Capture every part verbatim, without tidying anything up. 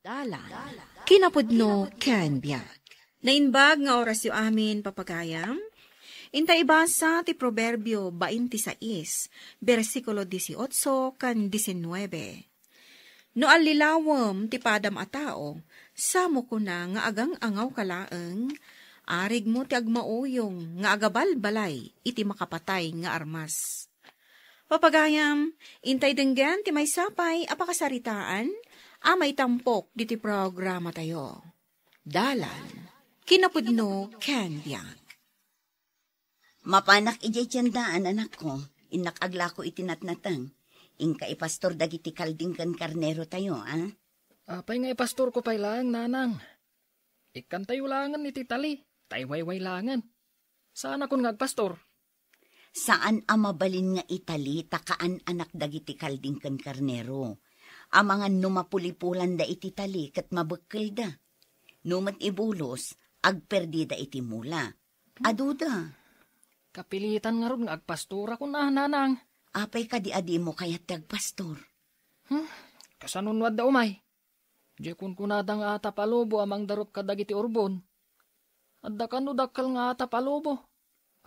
Dalan, kinapudno ken biag. Naimbag nga orasyo amin, papagayam. Inta ibasa ti Proverbio twenty-six, bersikulo dieciocho ken diecinueve. No allilawem ti padam a tao, samo kuna nga agang-angawka laeng, arigmo ti agmauyong nga agabalbalay iti makapatay nga armas. Papagayam, intay denggen ti maysa pay a pakasaritaan a maitampok diti programatayo. Dalan, kinapudno ken biag. Mapanak idiay tiendaan, anakko. Innak aglako iti natnateng. Inka ipastor dagiti kalding ken karnerotayo, a? Apay nga ipastorko pay laeng, nanang? Ikkantayo laengen iti tali, tay wayway laengen. Saanakon nga agpastor? Saan a mabalin nga itali ta kaan-anak dagiti kalding ken karnero. Amangan no mapulipulanda iti tali ket mabekkelda. No met ibulos, agperdida iti mula. Aduda. Kapilitan ngarud nga agpastorakon a, nanang. Apay kadi a dimo kayat ti agpastor? Hmm, kasano no adda umay? Diay kunkunada nga atap a lobo a mangdarup kadagiti urbon. Adda kano dakkel nga atap a lobo.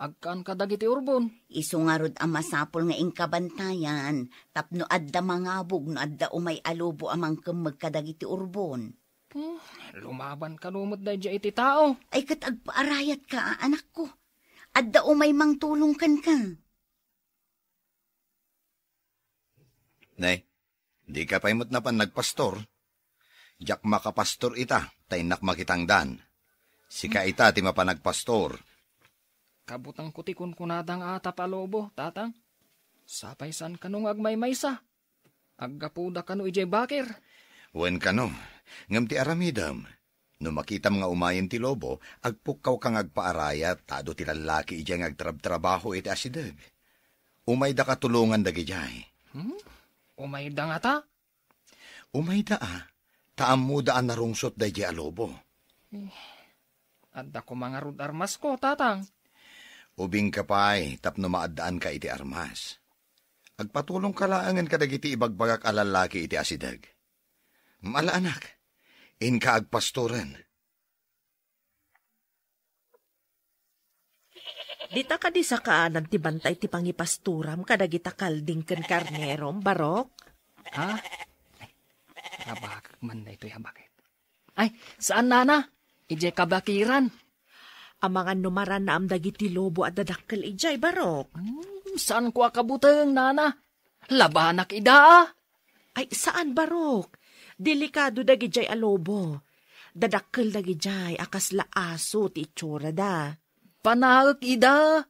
Agkaan kadagiti urbon. Isu ngarud a masapul nga inkabantayan tapno adda mangabog no adda umay a lobo a mangkemmeg kadagiti urbon. Hmm, lumaban kano met daydiay iti tao. Ay, ket agpaarayatka, a, anakko. Adda umay mangtulong kenka. Ne, dika pay met napan nagpastor? Diak makapastor ita, ta innak makitangdan. Sika ita ti mapan agpastor. Kabutengko ti kunkunada nga atap a lobo, tatang. Sapay saan kano nga agmaymaysa. Aggapuda kano idiay bakir? Wen kano, ngem ti aramidem, no makitam nga umayen ti lobo, agpukkawka nga agpaarayat ta adu ti lallaki idiay nga agtrabtrabaho iti asideg. Umaydaka tulongan dagidiay. Hmm? Umayda ngata? Umayda a, ta ammoda a narungsot daydiay a lobo. Eh, adda koma ngarud armasko, tatang. Ubingka pay tapno maaddaanka iti armas. Agpatulongka laengen kadagiti ibagbagak a lallaki iti asideg. Ala, anak, inka agpastoren. Dita kadi sakaanan ti bantay ti pangipastoram kadagita kalding ken karnerom, Barok? Ha? Ay, rabakek man daytoy a baket. Ay, saan, nana? Idiay kabakiran. Amangan no marannaam dagiti lobo a dadakkel idiay, Barok. Hmm, saanko a kabuteng, nana. Labanak ida, a. Ay, saan, Barok. Delikado dagidiay a lobo. Dadakkel dagidiay a kasla aso ti itsurada. Panaek ida.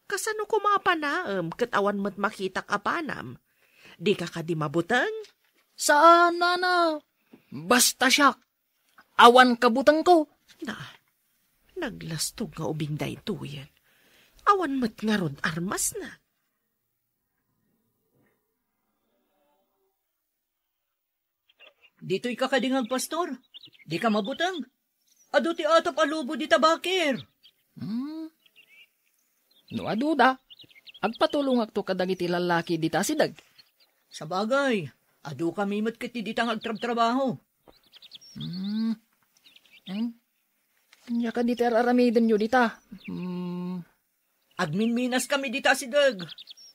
Kasano koma a panaem ket awan met makitak a panam? Dika kadi mabuteng? Saan, nana. Basta siak, awan kabutengko. Na, naglastog nga ubing daytoyen. Awan met ngarud armasna. Ditoy ka kadi nga agpastor? Dika mabuteng? Adu ti atap a lobo dita bakir. Hmm. No aduda, agpatulongakto kadagiti lallaki dita asideg. Sabagay, adu kami met ket dita nga agtrabtrabaho. Hmm. Hmm. Ania kadi ti ar-aramidenyo dita? Hmm. Agminminas kami dita asideg.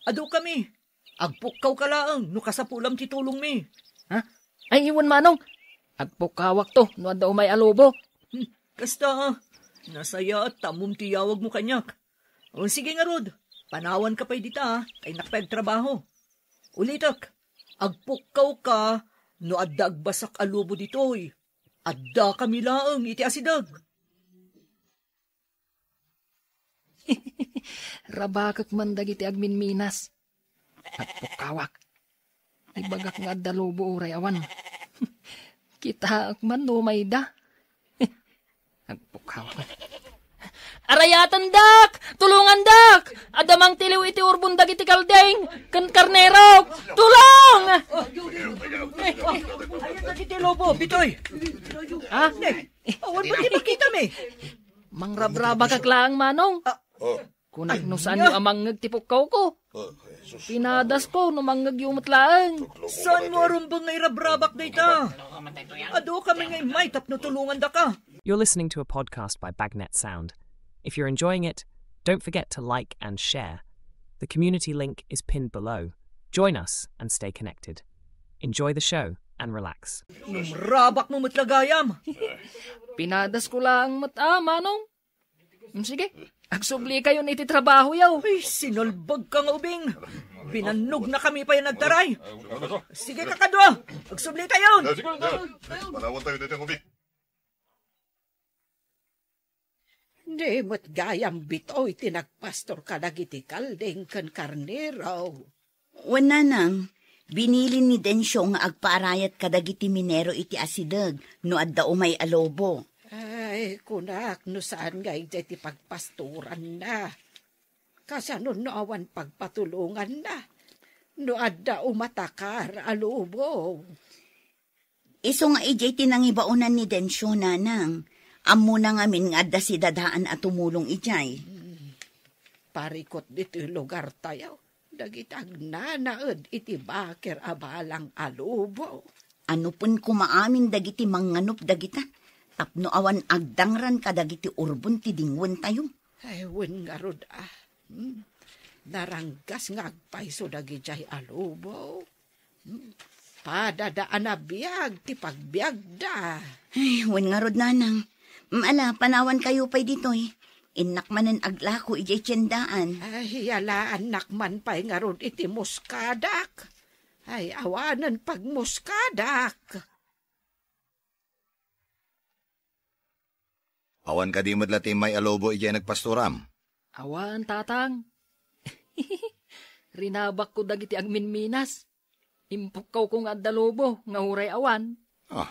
Adu kami. Agpukkaw ka laeng no kasapulam ti tulongmi. Ha? Ay, iwan, manong. Agpukkawakto no adda umay a lobo. Hmm, kasta, a. Nasayaat ta ammom ti yawagmo kaniak. O, sige ngarud, panawan ka pay dita, a, ta innak pay agtrabaho. Ulitek, agpukkaw ka no adda agbasak a lobo ditoy. Adda kami laeng iti asideg. Rabakek man dagiti agminminas. Agpukkawak. Ibagak nga adda lobo uray awan. Kitaek man no mayda. Agpukkawak. Arayatendak! Tulongandak! Adda mangtiliw iti urbon dagiti kalding ken karnerok! Tulong! Ayan dagiti lobo, Bitoy! Ha? Awan ba ti makitami? Mangrabrabakak laeng, manong. Ah. Oh. Kunak no saanyo a mangngeg ti pukkawko. Pinadasko no mangngegyo met laeng. Saanmo a rumbeng nga irabrabak dayta? Adu kami nga immay tapno tulongandaka. You're listening to a podcast by Bagnet Sound. If you're enjoying it, don't forget to like and share. The community link is pinned below. Join us and stay connected. Enjoy the show and relax. Num, rabakmo met la gayam. Pinadasko laeng met a, Manong. Mm, sige, agsubli kayon iti trabahoyo. Ay, sinalbag ka nga ubing. Binannogna kami pay a nagtaray. Sige, kakadua, agsubli kayon. Sige, sige. Panawan tayo dito, Ubing. Di met gayam Bitoy ti nagpastor kadagiti kalding ken karnero. Wen, nanang, binilin ni Dencio nga agpaarayat kadagiti minero iti asideg no adda umay a lobo. Ay, kunak no saan nga idiay ti pagpastoranna. Kasano no awan pagpatulonganna no adda umatakar a lobo? Isu nga idiay ti nangibaonan ni Dencio, nanang. Ammona ngamin nga adda sidadaan a tumulong idiay. Hmm. Parikut ditoy lugartayo dagiti agnanaed iti bakir a balang a lobo. Anupen koma amin dagiti mangnganup dagita tapno awan agdangran kadagiti urbon ti dingwentayo. Ay, wen ngarud, a. Hmm. Naranggas nga agpayso dagidiay a lobo. Hmm. Padada a nabiag ti pagbiagda. Ay, wen ngarud, nanang. Mm, ala, panawan kayo pay ditoy. Innak manen aglako idiay tiendaan. Ay, yalaannak man pay ngarud iti muskadak. Ay, awanen pagmuskadak. Awan kadi met la ti immay a lobo idiay nagpastoram? Awan, tatang. Rinabakko dagiti agminminas. Impukkawko nga adda lobo nga uray awan. Ah.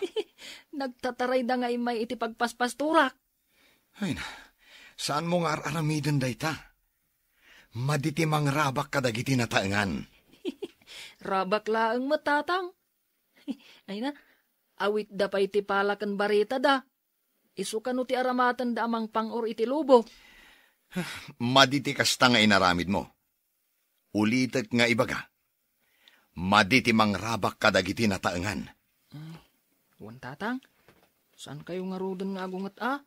Nagtatarayda nga immay iti pagpaspastorak. Ay na, saanmo nga ar-aramiden dayta? Madi ti mangrabak kadagiti nataengan. Rabak laeng met, tatang. Ay na, awitda pay ti pala ken baretada. Isu kano ti aramatenda a mangpang-or iti lobo? Madi ti kasta nga inaramidmo. Ulitek nga ibaga, madi ti mangrabak kadagiti nataengan. Hmm, wen, tatang, saan kayo ngaruden nga agunget a?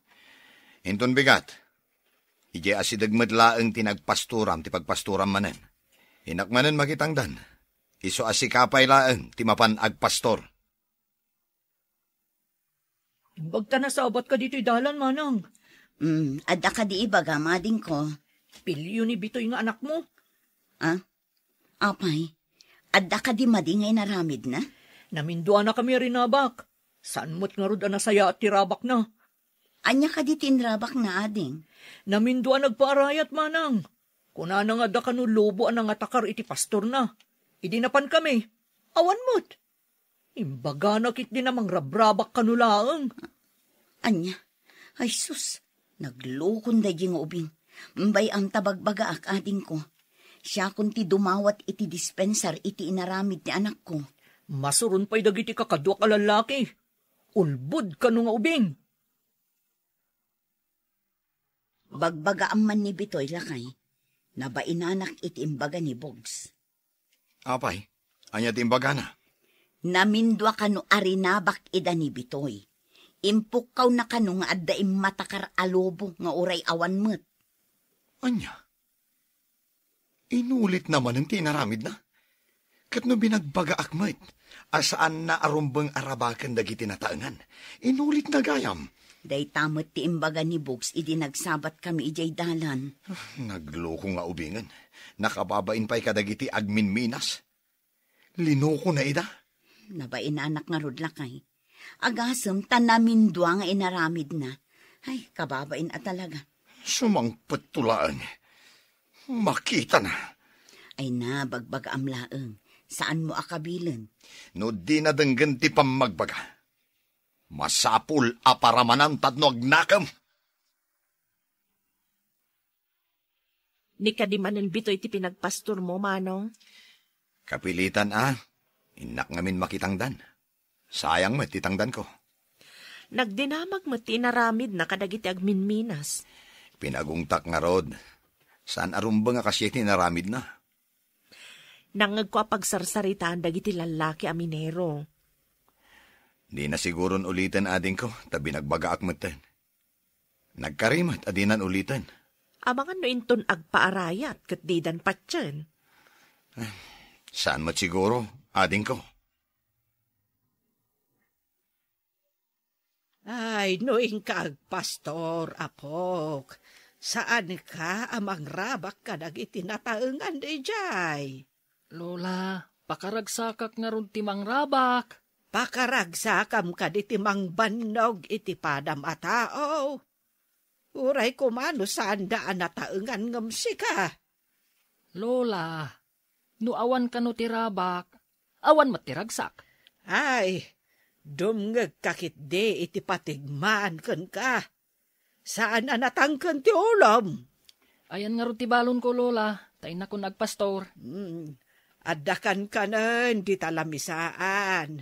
Inton bigat, idiay asideg met laeng ti nagpastoram ti pagpastoram manen. Innak manen makitangdan. Isu a sika pay laeng ti mapan agpastor. Imbagta nasabat ka ditoy dalan, manang. Mm, adda kadi ibaga, madingko? Pilio ni Bitoy nga anakmo. Ah? Apay, adda kadi madi nga inaramidna? Naminduana kami a rinabak. Saan met ngarud a nasayaat ti rabakna? Ania kadi ti inrabakna, ading? Namindua nagpaarayat, manang. Kunana nga adda kano lobo a nangatakar iti pastorna. Idi napan kami, awan met. Imbagana ketdi a mangrabrabak kano laeng. Ania? Ay sus, naglokon daydi nga ubing. Bay-am ta bagbagaak, adingko. Siakon ti dumawat iti dispensar iti inaramid ti anakko. Masuron pay dagiti kakaduak a lallaki. Ulbod kano nga ubing. Bagbagaam man ni Bitoy, lakay. Nabainanak iti imbaga ni Bugs. Apay, ania ti imbagana? Namindua kano a rinabak ida ni Bitoy. Impukkawna kano nga adda immatakar a lobo nga uray awan met. Ania? Inulitna manen ti inaramidna? Ket no binagbagaak met a saanna a rumbeng a rabaken dagiti nataengan, inulitna gayam. Dayta met ti imbaga ni Bugs idi nagsabat kami idiay dalan. Ah, nagloko nga ubingen. Nakababain pay kadagiti agminminas. Linokona ida. Nabainanak ngarud, lakay. Agasem ta namindua nga inaramidna. Ay, kababain a talaga. Sumangpetto laeng. Makitana. Ay na, bagbagaam laeng. Saanmo a kabilen? No dina denggen ti pammagbaga, masapul a paramanan tapno agnakem. Ni kadi manen Bitoy ti pinagpastormo, manong? Kapilitan a, innak ngamin makitangdan. Sayang met ti tangdanko. Nagdinamag met ti inaramidna kadagiti agminminas. Pinagungtak ngarud. Saan a rumbeng a kasdiay ti inaramidna. Nangngegko a pagsarsaritaan dagiti lallaki a minero. Dina siguron uliten, adingko, ta binagbagaak metten. Nagkari met a dinan uliten. Amangan no inton agpaarayat ket didan patien. Saan met siguro, adingko. Ay, no inka agpastor, apok, saanka a mangrabak kadagiti nataengan idiay? Lola, pakaragsakak ngarud ti mangrabak. Pakaragsakam kadi ti mangbannog iti padam a tao? Uray koma no saanda a nataengan ngem sika. Lola, no awan kano ti rabak, awan met ti ragsak. Ay, dumngegka ketdi iti patigmaan kenka. Saan a natangken ti ulom. Ayan ngarud ti balonko, Lola, ta innakon agpastor. Hmm, adda kankanen dita lamisaan.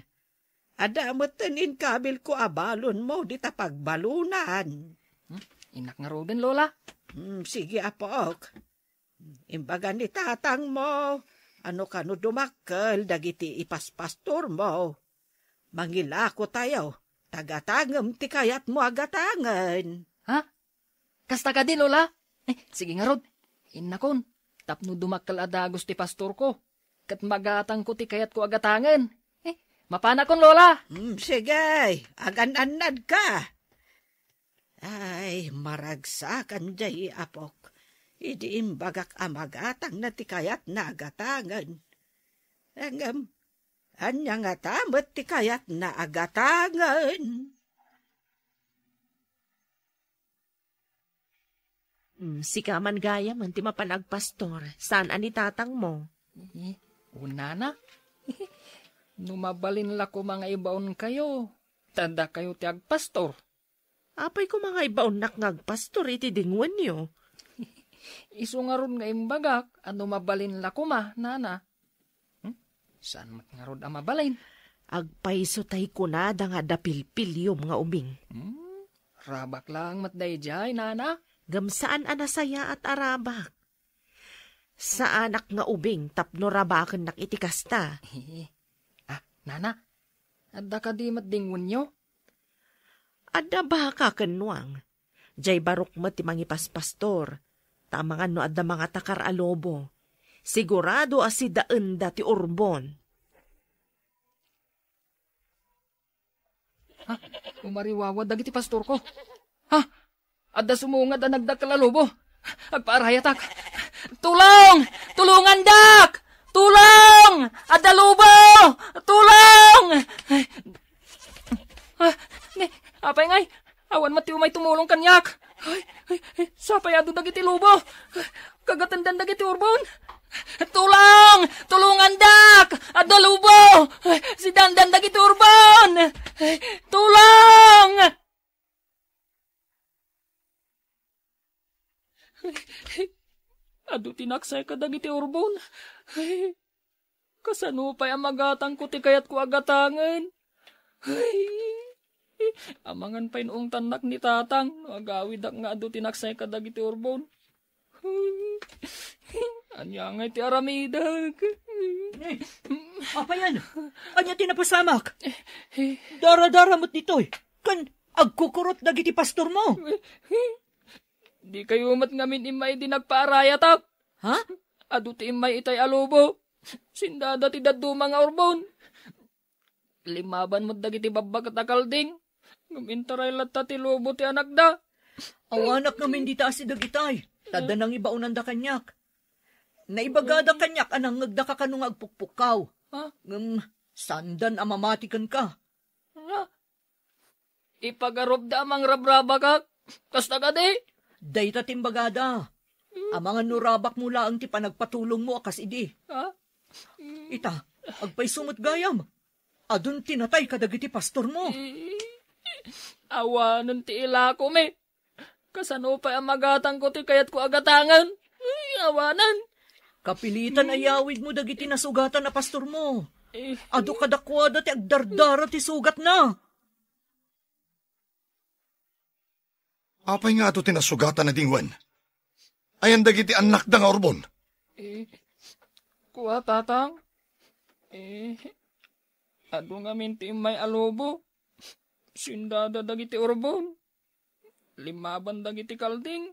Adda metten inkabilko a balonmo dita pagbalonan. Hmm? Innak ngaruden, Lola. Hmm, sige, apok. Imbaga ni tatangmo, ano kano dumakkel dagiti ipaspastormo. Mangilakotayo, ta gatangem ti kayatmo a gatangen. Ha? Kasta kadi, Lola? Eh, sige ngarud. Innakon, tapno dumakkel a dagus ti pastorko, ket magatangko ti kayatko a gatangen. Eh, mapanakon, Lola. Hmm, sige, agan-annadka. Ay, maragsakan jay apok. Idi imbagak a magatangna ti kayatna a gatangen. Ngem, ania ngata met ti kayatna a gatangen? Hmm, sika man gayam ti mapan agpastor, saan a ni tatangmo. Eh, unana? No mabalin la koma nga ibaonkayo, ta dakayo ti agpastor. Apay koma nga ibaonnak nga agpastor iti dingwenyo? Isu ngarud nga imbagak a no mabalin la koma, nana. Hmm? Saan met ngarud a mabalin? Agpayso tay kunada nga adda pilpiliom nga ubing. Hmm? Rabak laeng met daydiay, nana? Ngem saan a nasayaat a rabak. Saanak nga ubing tapno rabakennak iti kasta. Ah, nana, adda kadi met dingwenyo? Adda baka ken nuang. Jay barok met ti mangipaspastor, ta amangan no adda mangatakar a lobo. Sigurado a sidaenda ti urbon. Ha? Umariwawa dagiti pastorko. Ha? Adda sumungad a nagdakkel a lobo. Agpaarayatak. Tulong! Tulongandak! Tulong! Adda lobo! Tulong! Ah, ni, apay ngay, awan met ti umay tumulong kaniak. Ay, ay, ay, sapay adu dagiti lobo. Kagatenden dagiti urbon. Tulong! Tulongandak! Adda lobo! Sidaendan dagiti urbon! Tulong! Adu ti naksay kadagiti urbon. Kasano pay a magatangko ti kayatko a gatangen? Ay, amangan pay no ungtannak ni tatang no agawidak nga adu ti naksay kadagiti urbon. Ania ngay ti aramidek? Eh, apayan? Ania ti napasamak? Dara-dara met ditoy. Kan agkukurot dagiti pastormo. Dikayo met ngamin immay idi nagpaarayatak. Ha? Adu ti immay itay a lobo. Sindada ti dadduma nga urbon. Limmaban met dagiti babbaket a kalding. Ngem intaray latta ti lobo ti anakda. Awanak ngamin dita asideg itay. Ta adda nangibaonanda kaniak. Naibagada kaniak a nangngegdaka kano nga agpukpukkaw. Ha? Ngem saandan a mamati kenka. Ha? Ipagarupda a mangrabrabakak. Kasta kadi? Dayta ti imbagada. Amangan no rabakmo laeng ti panagpatulongmo a kas idi. Ha? Ita, agpayso met gayam. Adun ti natay kadagiti pastormo. Eh, awanen ti ilakomi. Kasano pay a magatangko ti kayatko a gatangen? Ay, awanen. Kapilitan a yawidmo dagiti nasugatan a pastormo. Eh. Adu kadakuada ti agdardara ti sugatna. Apay nga adu ti nasugatan a dingwen? Ayan dagiti annakda nga urbon? Eh, Kua, Tatang? Eh, adu ngamin ti immay a lobo. Sindada dagiti urbon. Limmaban dagiti kalding.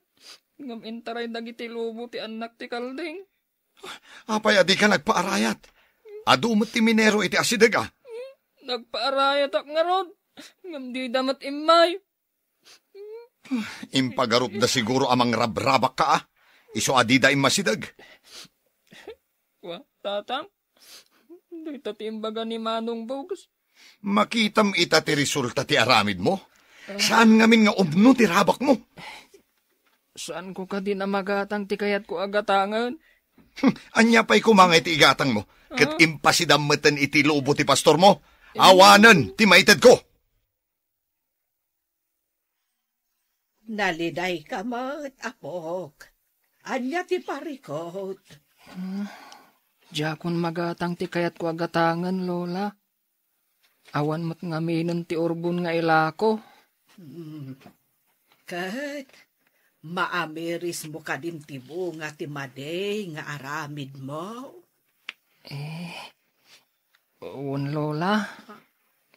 Ngem intaray dagiti lobo ti annak ti kalding. Apay a dika nagpaarayat? Adu met ti minero iti asideg, a? Nagpaarayatak ngarud, ngem dida met immay. Impagarupda siguro a mangrabrabakka, a? Isu a dida immasideg. Wa, Tatang, dayta ti imbaga ni Manong Bugs. Makitam ita ti resulta ti aramidmo. Saan ngamin nga umno ti rabakmo? Saanko kadi a magatang ti kayatko a gatangen? Ania pay koma nga iti igatangmo? Ket Ah? impasidam metten iti lobo ti pastormo? Awanen ti maitedko. Nalidayka met, apok. Ania ti parikut? Ah, diakon magatang ti kayatko a gatangen, Lola. Awan met ngaminen ti urbon nga ilako. Hmm. Ket maamirismo kadin ti bunga ti madi nga aramidmo? Eh, wen, Lola.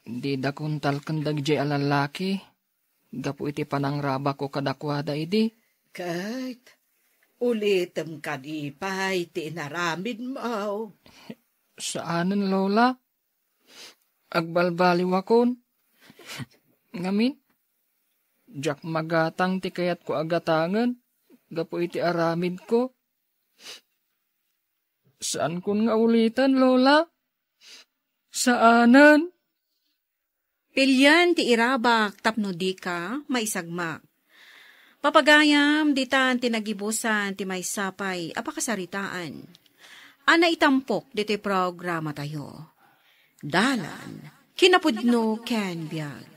Didakon talken dagijay a lallaki gapu iti panangrabakko kadakuada idi. Ket ulitem kadi pay ti inaramidmo? Saanen, Lola. Agbalbaliwakon. Ngamin, diak magatang ti kayatko a gatangen gapu iti aramidko. Saankon nga uliten, Lola. Saanen. Pilian ti irabak tapno dika maisagmak. Papagayam, ditan ti nagibusan ti maysa pay a pakasaritaan a naitampok ditoy programatayo. Dalan, kinapudno ken biag.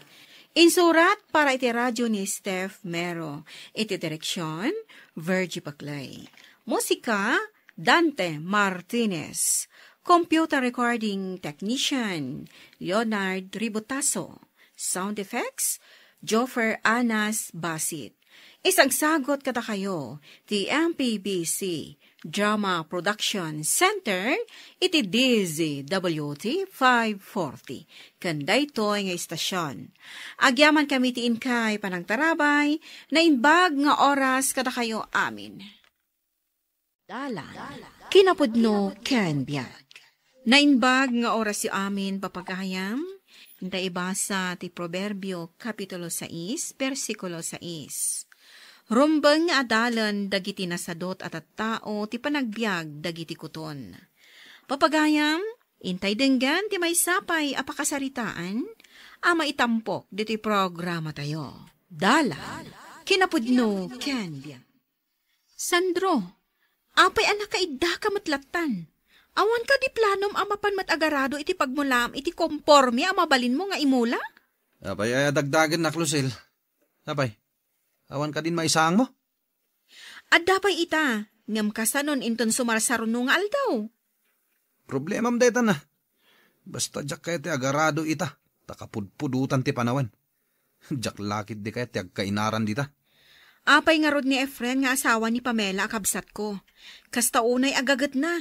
Insurat para iti radyo ni Steph Mero. Iti direksyon, Virgie Paclay. Musika, Dante Martinez. Computer recording technician, Leonard Ributaso. Sound effects, Joffer Anas Basit. Isagsagot kadakayo ti M P B C Drama Production Center iti D Z W T five forty. Ken daytoy nga istasyon, agyamankami ti inkay panangtarabay, naimbag nga oras kadakayo amin. Dalan, kinapudno ken biag. Naimbag nga orasyo amin, papagayam. Inta ibasa ti Proverbio, Kapitulo sais, bersikulo sais. Rumbeng nga adalen dagiti nasadut a tattao ti panagbiag dagiti kuton. Papagayam, intay denggen ti maysa pay a pakasaritaan a maitampok ditoy programatayo. Dalan, kinapudno ken biag. Sandro, apay a nakaiddaka met lattan? Awan kadi planom a mapan met agarado iti pagmulaam iti komporme a mabalinmo nga imula? Apay a dagdagennak, Lucille? Apay, awan kadin maisaangmo? Adda pay ita, ngem kasanon inton sumarsaruno nga aldaw? Problemam dayta na. Basta diak kayat ti agarado ita, ta kapudpudotan ti panawen. Diak la ketdi kayat ti agkainaran dita. Apay ngarud ni Efren nga asawa ni Pamela a kabsatko? Kasta unay a gagetna.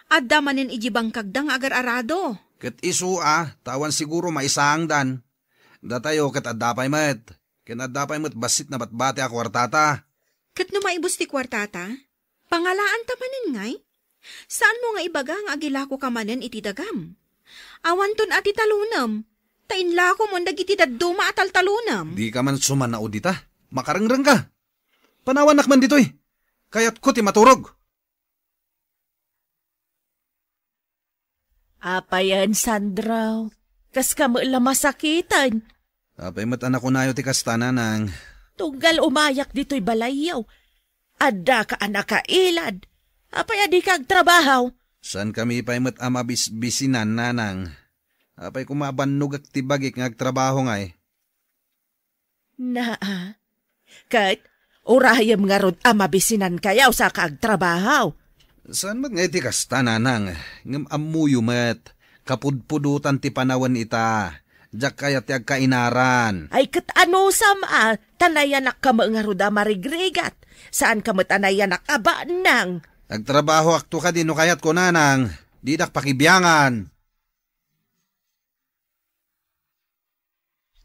Adda manen idiay bangkagda nga agar-arado. Ket isu a, ta awan siguro maisaangdan. Datayo ket adda pay met. Ken adda pay met bassit nabatbati a kuartata. Ket no maibus ti kuartata, pangalaanta manen ngay? Saanmo nga ibaga nga agilakoka manen iti dagam? Awanton a ti talonem, ta inlakomon dagiti dadduma a taltalonem. Dika man sumanaw dita. Makarengrengka. Panawannak man ditoy. Kayatko ti maturog. Apayen, Sandro? Kaska met la masakiten? Apay met a nakunayo ti kasta, nanang? Tunggal umayak ditoy balayyo, addaka a nakailad. Apay a dika agtrabaho? Saankami pay met a mabisbisinan, nanang. Apay koma a bannogak ti bagik nga agtrabaho ngay? Naa. Ket urayem ngarud a mabisinankayo saka agtrabaho. Saan met nga iti kasta, nanang? Ngem ammoyo met, kapudpudotan ti panawen ita. Diak kayat ti agkainaran. Ay, ket anusam a, ta nayanakka met ngarud a marigrigat. Saanka met a nayanak a bannang. Agtrabahoakto kadi no kayatko, nanang. Didak pakibiangan.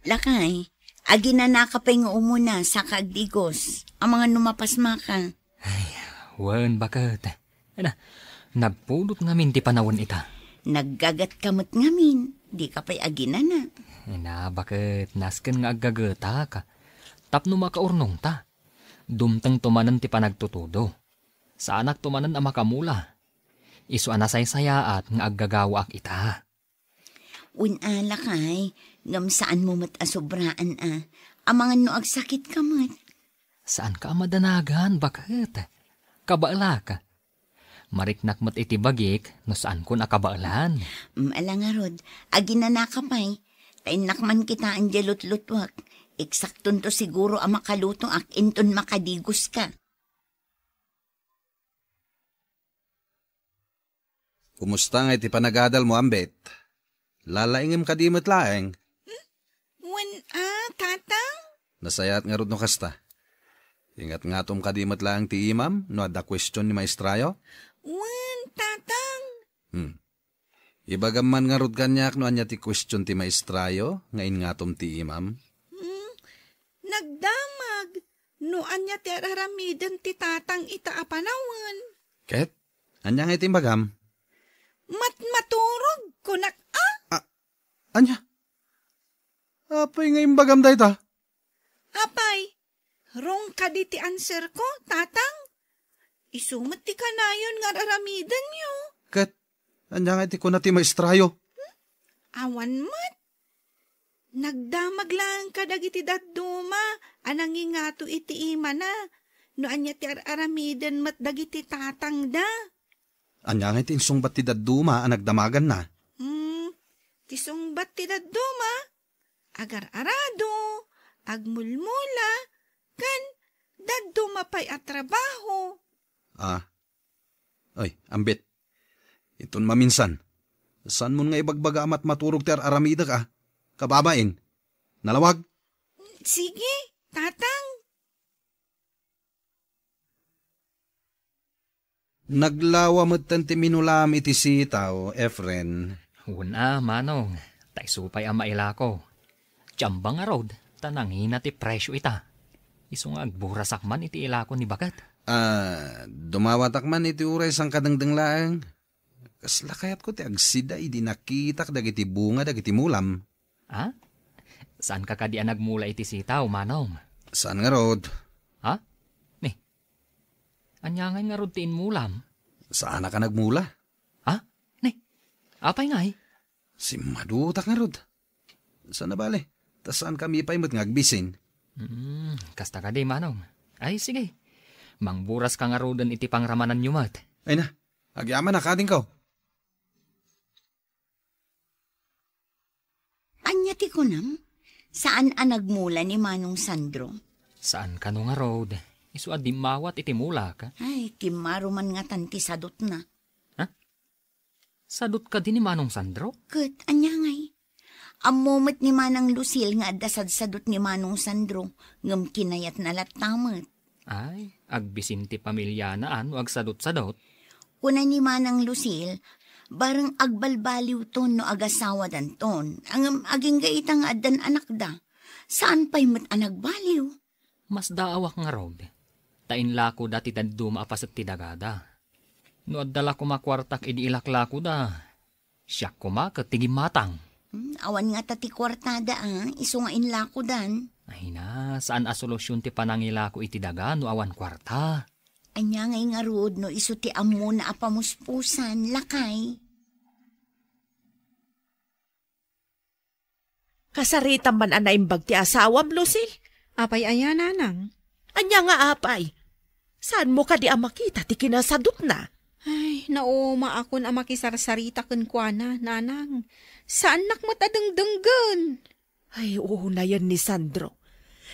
Lakay, aginanaka pay nga umuna, saka agdigos. Amangan no mapasmaka. Ay, wen, baket. Ana, nagpudot ngamin ti panawen ita. Naggagat ka met ngamin, di ka pay aginana. Ina, baket, nasken nga aggagetak. Tapno makaurnongta. Dumtengto manen ti panagtutudo. Saanakto manen a makamula. Isu a nasaysayaat nga aggagawaak ita. Wen a, lakay, ngem saanmo met a sobraan a. Amangan no agsakit ka met. Saanka a madanagan, baket. Kabaelak. Mariknak met iti bagik no saankon a kabaelan. Mm, ala ngarud, aginanaka pay. Ta innak man kitaen diay lutlutuak. Eksaktonto siguro a makalutoak inton makadigoska. Kumusta ngay ti panagadalmo, Ambet? Lalaingem kadi met laeng? Wen a, Tatang? Nasayaat ngarud no kasta. Ingat ngatom kadi met laeng ti imam no adda question ni maestrayo? Wen, Tatang. Hmm. Ibagam man ngarud kaniak no ania ti question ti maestrayo nga ingatom ti imam? Hmm. Nagdamag no ania ti ar-aramiden ti Tatang ita a panawen. Ket? Ania ngay ti imbagam? Matmaturog, kunak a. A-, ania? Apay nga imbagam dayta? Apay, wrong kadi ti answer ko, Tatang? Isu met ti kanayon nga ar-aramidenyo. Ket, ania ngay ti kuna ti maestrayo? Awan met. Nagdamag laeng kadagiti dadduma a nangingato iti imana no ania ti ar-aramiden met dagiti tatangda. Ania ngay ti insungbat ti dadduma a nagdamaganna? Hmm, ti sungbat ti dadduma, agar-arado, agmulmula, ken dadduma pay a trabaho. Ah. Ay, Ambet. Iton maminsan, saanmon nga ibagbaga a matmaturog ti ar-aramidek a? Kababain, nalawag? Sige, Tatang. Naglawa metten ti minulaam iti sitaw, Efren. Wen a, Manong, ta isu pay a mailako. Diak ngarud, ta nangina ti presyo ita. Isu nga agburasakman iti ilako ni baket. Ah, dumawatakman iti uray sangkadengdeng laeng. Kasla kayatko ti agsida idi nakitak dagiti bunga dagiti mulam. Ha? Saanka kadi a nagmula iti sitaw, Manong? Saan ngarud? Ha? Ni? Ania ngay ngarud ti inmulam? Saanak a nagmula. Ha? Ni? Apay ngay? Simmadutak ngarud. Saan a bale, ta saankami pay met nga agbisin. Hmm, kasta kadi, Manong. Ay, sige. Mangburaska ngaruden iti pangramananyo met. Ay na, agyamanak, adingko. Ania ti kunam? Saan a nagmula ni Manong Sandro? Saan kano ngarud? Isu a dimmawat iti mulak. Ay, kimmaro man ngatan ti sadutna. Ha? Sadut kadi ni Manong Sandro? Ket ania ngay? Ammo met ni Manang Lucille nga adda sadsadut ni Manong Sandro, ngem kinayatna latta met. Ay, agbisin ti pamiliana a no agsadutsadut. Kuna ni Manang Lucille, bareng agbalbaliwton no agasawadanton, ngem agingga ita nga addan anakda. Saan pay met a nagbaliw? Masdaawak ngarud, ta inlakoda ti dadduma a paset ti dagada. No adda la koma kuartak idi ilaklakoda, siak koma ket ti gimmatang. Hmm, awan ngata ti kuartada a, isu nga inlakodan. Ay na, saan a solusyon ti panangilako iti daga no awan kuarta? Ania ngay ngarud no isu ti ammona a pamuspusan, lakay? Kasaritam man a naimbag ti asawam, Lucille? Apay aya, nanang? Ania nga apay? Saanmo kadi a makita ti kinasadutna? Ay, naumaakon a makisarsarita kenkuana, nanang. Saannak met a dengdenggen. Ay, unayen ni Sandro.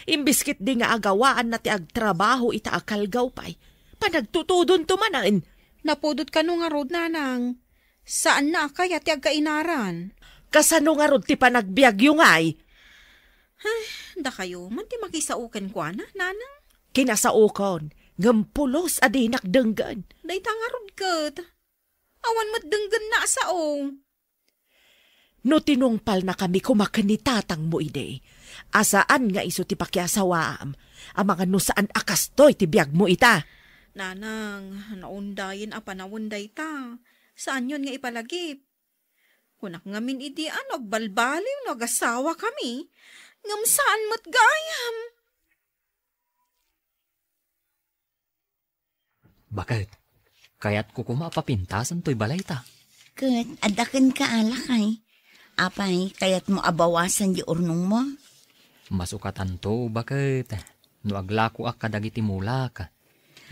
Imbes ketdi nga agawaanna ti agtrabaho ita a kalgaw pay, panagtutudonto manen. Napudot kano ngarud, nanang? Saanna a kayat ti agkainaran. Kasano ngarud ti panagbiagyo ngay? Ay, dakayo man ti makisao kenkuana, nanang? Kinasaokon, ngem pulos a dinak denggen. Dayta ngarud ket, awan met denggenna a sao. No tinungpalnakami koma ken ni tatangmo idi, a saan nga isu ti pakiasawaam, amangan no saan a kastoy ti biagmo ita. Nanang, naundayen a panawen dayta. Saanyon nga ipalagip. Kunak ngamin idi a no agbalbaliw no agasawakami, ngem saan met gayam. Baket, kayatko koma a papintasen toy balayta. Ket adda kenka a lakay. Apay, kayatmo a bawasan di urnongmo? Masukatanto, baket, no aglakoak kadagiti mulak.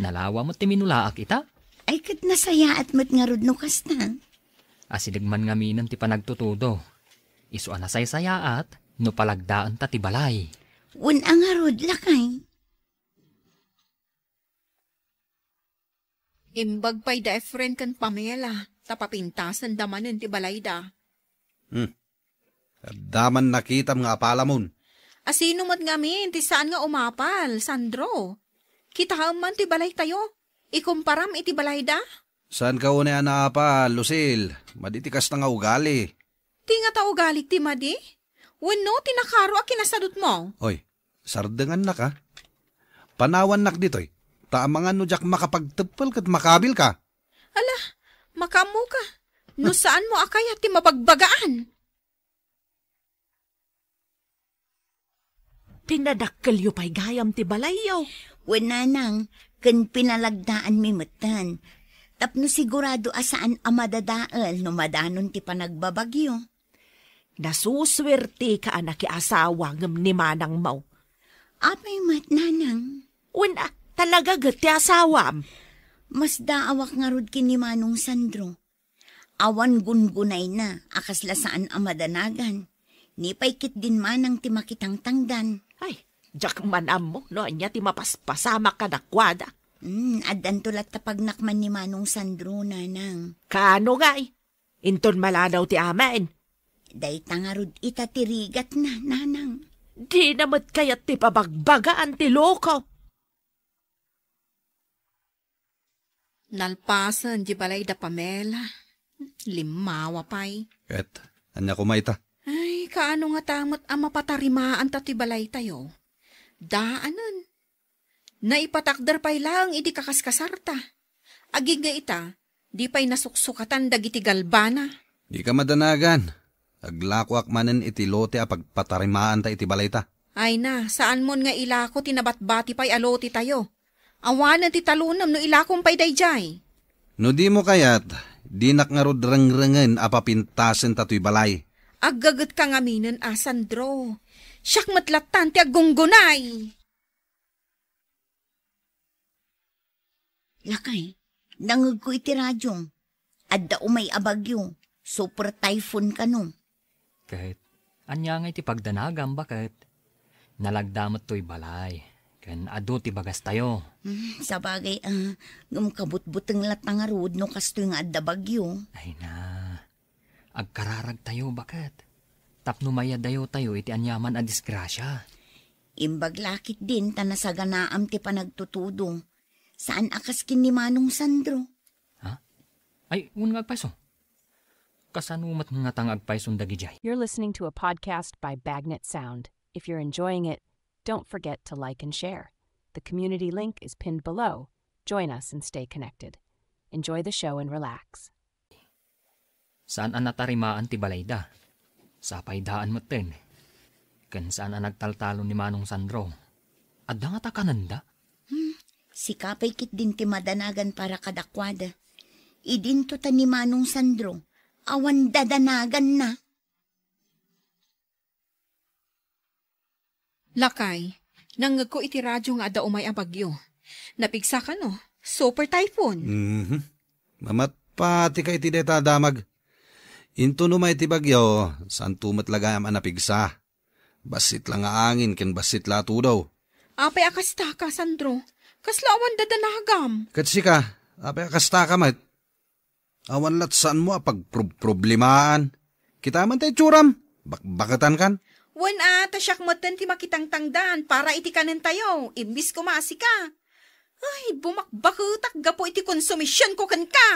Nalawa met ti minulaak ita. Ay, ket nasayaat met ngarud no kasta. Asideg man ngaminen ti panagtutudo. Isu a nasaysayaat no palagdaanta ti balay. Wen a ngarud, lakay. Imbag pay da Efren ken Pamela, ta papintasenda manen ti balayda. Hmm. Adda man nakitam nga apalamon. Asino met ngamin ti saan nga umapal, Sandro? Kitaem man ti balaytayo. Ikumparam iti balayda? Saanka unay a naapal, Lucille. Madi ti kasta nga ugali. Ti ngata ugalik ti madi? Wenno ti nakaro a kinasadutmo? Oy, sardengannaka. Panawannak ditoy, ta amangan no diak makapagteppel ket makabilka. Ala, makaammoka. No saanmo a kayat ti mabagbagaan. Pinadakkelyo pay gayam ti balayyo. Wen, nanang, ken pinalagdaanmi metten. Tapno sigurado a saan a madadael no madanon ti panagbabagyo. Nasusuerteka a nakiasawa ngem ni manangmo. Apay met, nanang? Wen a, talaga ket ti asawam? Masdaawak ngarud ken ni Manong Sandro. Awan gungunayna a kasla saan a madanagan. Ni pay ketdin manang ti makitangtangdan. Ay, diak man ammo no ania ti mapaspasamak kadakuada. Hmm, addanto latta pagnakman ni Manong Sandro, nanang. Kaano ngay? Inton maladaw ti amin. Dayta ngarud ita ti rigatna, nanang. Dina met kayat ti pabagbagaan ti loko. Nalpasen di balay da Pamela. Limmawa pay. Ket, ania koma ita? Ay, kaano ngata met a mapatarimaanta ti balaytayo? Daanen. Naipatakder pay laeng idi kakaskasarta. Agingga ita, di pay nasuksukatan dagiti galbana. Dika madanagan. Aglakoak manen iti lote a pagpatarimaanta iti balayta. Ay na, saanmon nga ilako ti nabatbati pay a lotetayo. Awanen ti talonem no ilakom pay daydiay. No dimo kayat, dinak ngarud rengrengen a papintasenta toy balay. Aggagetka ngaminen a, Sandro. Siak met lattan ti aggunggunay. Lakay, nangngegko iti radio. Adda umay a bagyo, super typhoon kano. Ket ania ngay ti pagdanagam, baket? Nalagda met toy balay, ken adu ti bagastayo. Hmm, sabagay, ah, ngem kabutbuteng latta ngarud no kastoy nga adda bagyo. Ay na, agkararagtayo, baket? Tapno mayadayotayo iti aniaman a disgrasia. Imbag la ketdin ta nasaganaam ti panagtutudo. Saan a kas ken ni Manong Sandro. Ha? Ay, wen nga agpayso. Kasano met ngata nga agpayson dagidiay? You're listening to a podcast by Bagnet Sound. If you're enjoying it, don't forget to like and share. The community link is pinned below. Join us and stay connected. Enjoy the show and relax. Saan a natarimaan ti balayda. Sapay daan metten. Ken saan a nagtaltalon ni Manong Sandro. Adda ngata kanenda? Hmm, sika pay ketdin ti madanagan para kadakuada. Idinto ta ni Manong Sandro, awan dadanaganna. Lakay, nangngegko iti radio nga adda umay a bagyo. Napigsa kano? Super typhoon. Mhm. Mamatpatika iti dayta a damag. Inton umay ti bagyo, saanto met la gayam a napigsa. Bassit la nga angin ken bassit la a tudo. Apay a kastaka, Sandro? Kasla awan dadanagam. Ket sika, apay a kastaka met? Awan lat saanmo a pagprob-, problemaen. Kitaem ti itsuram, bakbaketankan. Wen a, ta siak metten ti makitangtangdan para iti kanentayo, imbis koma a sika. Ay, bumakbaketak gapu iti konsumisionko kenka.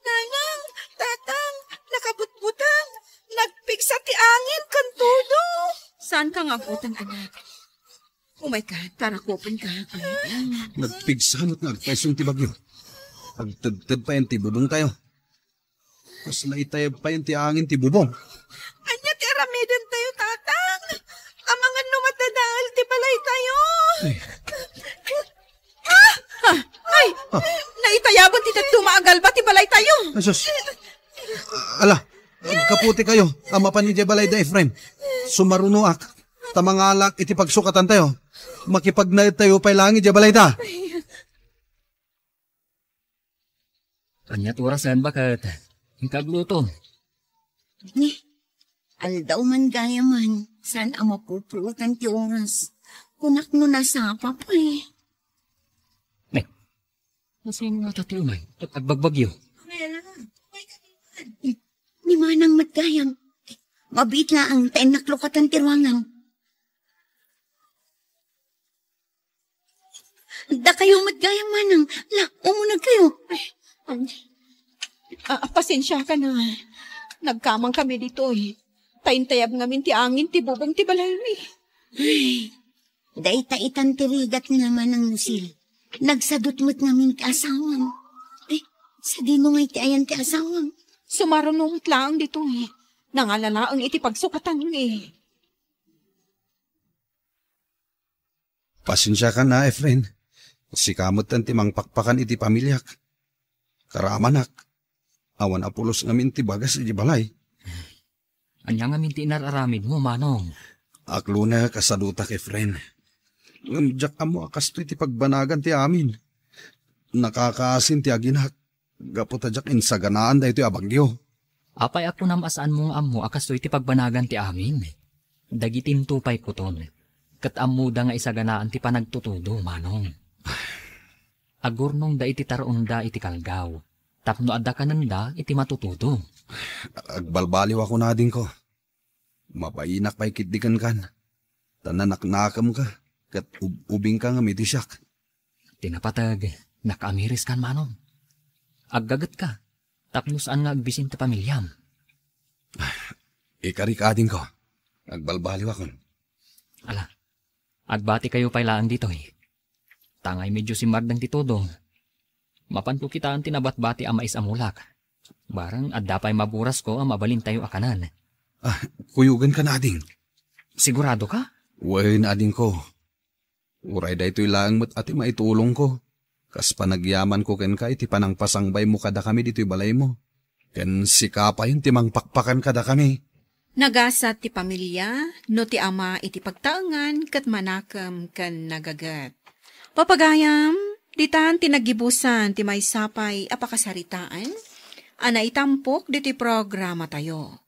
Nanang, tatang, nakabutbuteng. Nagpigsa ti angin ken tudo. Saanka nga agutang, anak? Umayka, tarakupenka. Nagpigsa met nga agpayson ti bagyo. Agtedted payen ti bubongtayo. Kas naitayab payen ti angin ti bubong. Ania ti aramidentayo, tatang? Amangan no madadael ti balaytayo. Ay. Ah! Ay! Ah. Naitayaban ti dadduma a galba ti balaytayo. Ay, sus. Ala, agkaputi kayo. Amapan idiay balay da Efren. Sumarunoak. Ta mangalak iti pagsukatantayo. Makipagnaedtayo pay laeng idiay balay da. Ania ti orasen, baket? Inka agluto. Ni, aldaw man gayaman, saan a mapupuotan ti oras. Kunak no nasapa pay. Ne, nasino nga ti umay? Agbagbagyo. Ni manang met gayam. Mabiit laeng ta innak lukatan ti ruangan. Dakayo met gayam manang, la, umuneg kayo. Ay, ay. Ah, pasensiaka na. Nagkamang kami ditoy. Paintayab ngamin ti angin ti bubong ti balaymi. Ay, dayta itan ti rigat na manang Lucille. Nagsadut met ngamin ti asawam. Ay, sadino ngay ti ayan ti asawam? Sumaruno met laeng ditoy. Nangalalaeng iti pagsukatan ni. Pasensiaka na, Efren. Sika met ti mangpakpakan iti pamiliak. Karamanak, awan a pulos ngamin ti bagas iti balay. Ania ngamin ti inar-aramidmo, Manong? Aklona, kasadutak, Efren. Ngem diak ammo a kastoy ti pagbanagan ti amin. Nakakaasin ti aginak. Gapu ta diak insaganaan daytoy a bagyo. Apay a kunam a saanmo nga ammo a kastoy ti pagbanagan ti amin? Dagitinto pay kuton, ket ammoda nga isaganaan ti panagtutudo, Manong. Agurnongda iti taruonda iti kalgaw, tapno adda kanenda iti matutudo. Agbalbaliwakon, adingko. Mabainak pay ketdi kenkan. Ta nanaknakemka, ket ub-ubingka ngem iti siak. Ti napateg, nakaamiriskan, Manong. Aggagetka, tapno saan nga agbisin ti pamiliam. Ikarik, adingko. Agbalbaliwakon. Ala, agbati kayo pay laeng ditoy. Tangay medyo simmardeng ti tudong. Mapanko kitaen ti nabatbati a mais a mulak. Barang adda pay maburasko a mabalintayo a kanen. Ah, kuyogenka na, ading. Sigurado ka? Wen, adingko. Uray daytoy laeng met a ti maitulongko. Kas panagyamanko kenka iti panangpasangbaymo kadakami ditoy balaymo. Ken sika payen ti mangpakpakan kadakami. Nagasat ti pamilia no ti ama iti pagtaengan ket manakem ken nagaget. Papagayam, ditan ti naggibusan ti maysa pay a pakasaritaan a naitampok ditoy programatayo.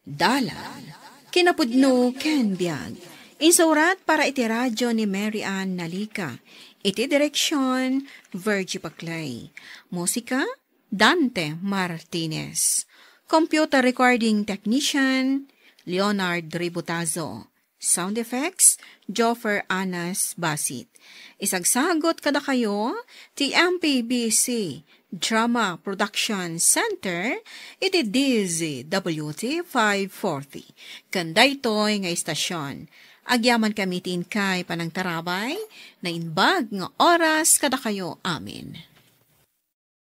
Dalan, kinapudno ken biag. Insurat para iti radio ni Mary Ann Nalica. Iti direksyon, Virgie Paclay. Musika, Dante Martinez. Computer recording technician, Leonard Ributazo. Sound effects, Joffer Anas Basit. Isagsagot kadakayo ti M P B C Drama Production Center iti D Z W T five forty. Ken daytoy nga istasyon, agyaman kami ti inkay panangtarabay, naimbag nga oras kadakayo amin.